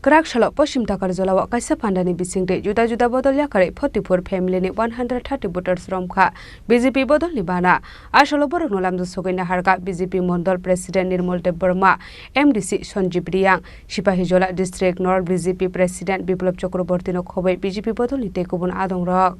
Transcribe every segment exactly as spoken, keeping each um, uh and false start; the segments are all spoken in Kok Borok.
Kwrak salo Poschim Takarjala o kaisa pandani bisingtwi juda juda bodol yakarwi forty-four family ni one hundred thirty voters romkha B J P bodol ni bana. Asolo borok no lamjak sogwi naharkha B J P Mondol President Nirmal Debbarma, M D C Sanjib Reang, Sipahijola District North B J P President Biplab Chakraborty no khobwi B J P bodol ni tei kubun adong rok.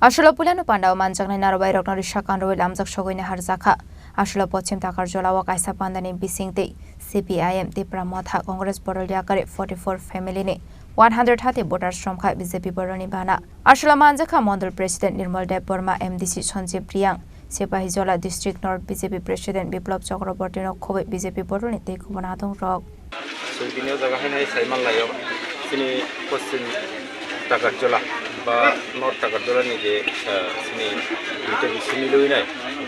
Asolo puilano pandao manjaknai narobai rokno risa kanrwi lamjak sogwi naharjakha. Asolo Poschim Takarjala o kaisa pandani bisingtwi C P I M Tipra Motha Congress bodol yakarwi forty-four family ni one hundred thirty voters romkha B J P bodol ni bana. Asolo manjakha Mondol President Nirmal Debbarma, M D C Sanjib Reang, Sipahijola District North B J P President Biplab Chakraborty no khobwi B J P bodol ni tei kubun adong rok. Chwng tini o jaga haino hai sai manlai o, chini Poschim Takarjala ba North Takarjala ni je, ah, chini duita bisi milwi nai,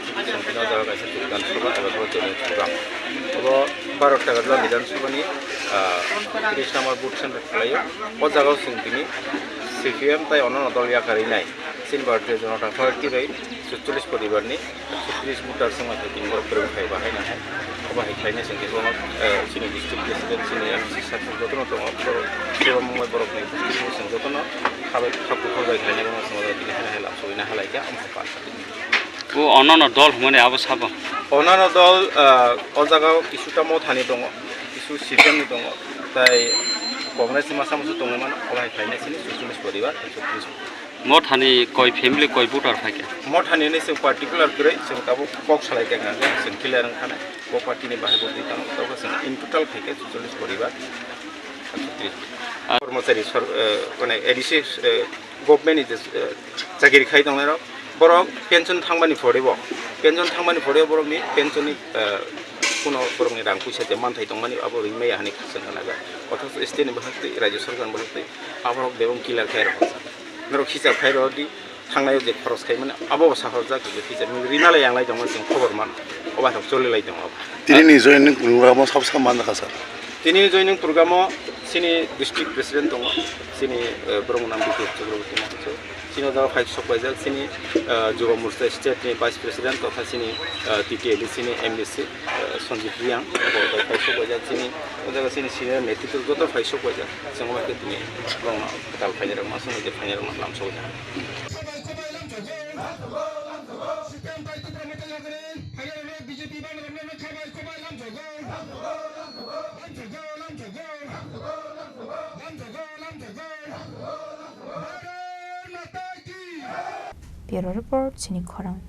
chwng tini o jaga kaisa Bidhan Sabha eba bo General Program. Obo Bharat Takarjala Bidhan Sabha ni, ah, tris number booth center khlai o. O jaga o chwng tini C P M tai onno dol yakarwi nai. Chini Bharatiya Janata Party bai sucholish poribar ni sucholish voter song hai tin borok kwrwng khai ba hai na hai. Obo hai khlaina chwng khe bono, eh, chini district president, chini M C sakni jotono tongo, borok, borok mungbai borok ni district ni chwng jotono khabai khakkuphur bai khlaina bono chwng tini hai hai lam sogwi na halai kha, omo hai pa. O onno dol hwnmani abo sabo? Onno dol, eh, o jaga o kisuta Mothani tongo, kisu C P M ni tongo, tai Congress ni masa musu tongwi mano, obo hai khlaina chini sucholish poribar, sucholish. Mothani koi family, koi voter phaikha? Mothani ni chwng particular kwrwi chwng tabuk kok salai kha, hwnka khe chwng clear wngkha nai. Bo party ni bahai bo twi tamo, tabuk chwng in total khaikhe sucholish poribar, tris. Ah. Kormochari sor-, eh, mane A D C, eh, government ni je, eh, chakiri khai tongnai rok, borok pension thangmani pore bo, pension thangmani pore borok ni pension ni, eh, kuno borok ni rang puisa je manthai tongmani abo ring maya hinwi khasang gana ga. Othocho state ni bahai twi, rajya sarkar ni bahai twi, aborok bebak killer khai rok. Norok hisab khai rw di, thangnai o je khoros khai mani, abo bo sahorjak, je hisab nini rina lai yang lai tongma chwng khobor man, obo hai choli lai tongo. Tini ni joining program o sab sab man kha sir? Tini ni joining program o chini district president tongo, chini, eh, borok nam Bipul Chakraborty tongo, chini o jaga phai sok paijak, chini, eh, Juba Morcha state ni vice president totha chini, eh, T T A ni chini M D C, eh, Sanjib Reang, bo phai sok paijak chini, o jaga chini senior netritwo joto phai sok paijak. Chwng bai khe tini borokno kwtal phainairok ma, chwng bai khe phainairokno lamsogwi tong. Bureau Report, Chini Khorang.